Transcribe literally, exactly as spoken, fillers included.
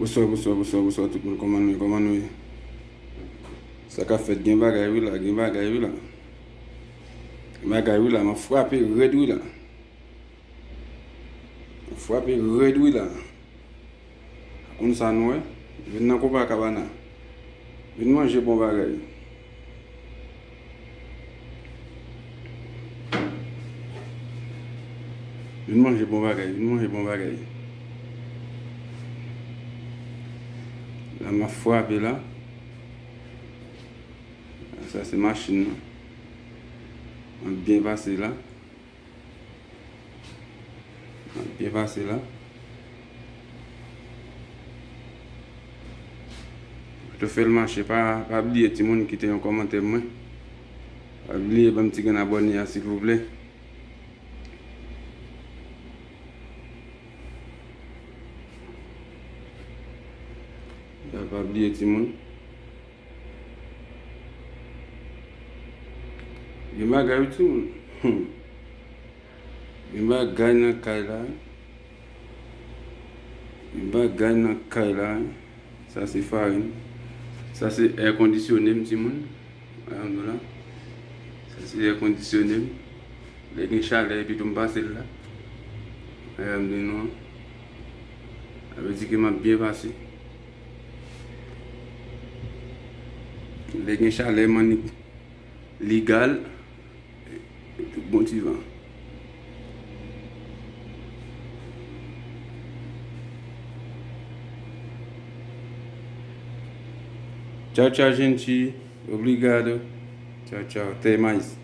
Bonswa, bonswa, bonswa, bonswa tout moun. Kòman nou ye? Kòman nou ye? Sa k ap fèt? Gen bagay wi la, gen bagay wi la. Gen bagay wi la, m ap frape rèd wi la. M ap frape rèd wi la. Konn sa nou wè? Vin nan Copacabana. Vin manje bon bagay. Vin manje bon bagay, vin manje bon bagay. La m ap frape la. Sa se machin nan. M ap byen pase la. M ap byen pase la. Tou fè l mache, pa, pa bliye timoun kite yon kòmantè mwen. Pa bliye ban m ti grenn abòne a silvouplè. Ya, pa bliye timoun. Gen bagay wi timoun. Hmm. Gen bagay nan kay la. Gen bagay nan kay la. Sa se farin. Sa se èkondisyone m timoun. Alhamdoulilah. Sa se èkondisyone m. Lè gen chalè epi tou m pase l la. Alhamdoulilah. Sa vle di ke m ap byen pase. Lè gen chalè m annik legal. Bon ti van. Tchau, tchau, gente. Obrigado. Tchau, tchau. Até mais.